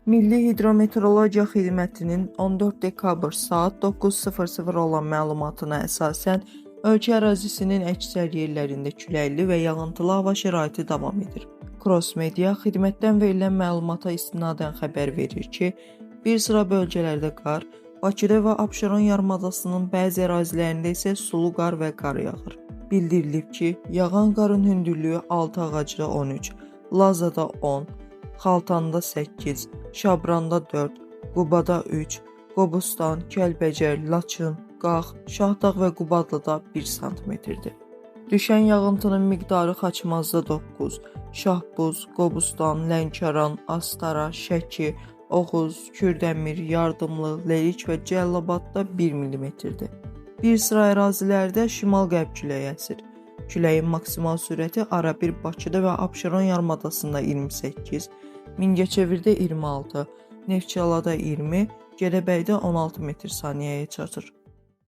Milli Hidrometeorologiya Xidmətinin 14 dekabr saat 9:00 olan məlumatına əsasən ölkə ərazisinin əksər yerlərində küləkli və yağıntılı hava şəraiti davam edir. Cross Media xidmətdən verilən məlumata istinadən xəbər verir ki, bir sıra bölgələrdə qar, Bakıda və Abşeron yarımadasının bəzi ərazilərində isə sulu qar və qar yağır. Bildirilib ki, yağan qarın hündürlüyü 6 ağacda 13, Lazada 10, Xaltanda 8, Şabranda 4, Qubada 3, Qobustan, Kəlbəcər, Laçın, Qax, Şahdağ və Qubadlıda 1 sm-dir. Düşən yağıntının miqdarı Xaçmazda 9, Şahbuz, Qobustan, Lənkəran, Astara, Şəki, Oğuz, Kürdəmir, Yardımlı, Lerik və Cəlilabadda 1 mm-dir. Bir sıra ərazilərdə şimal-qərb küləyi əsir. Küləyin maksimal sürəti arabir Bakıda və Abşeron yarımadasında 28, Mingəçevirdə 26, Neftçalada 20, Gədəbəydə 16 metr saniyəyə çatır.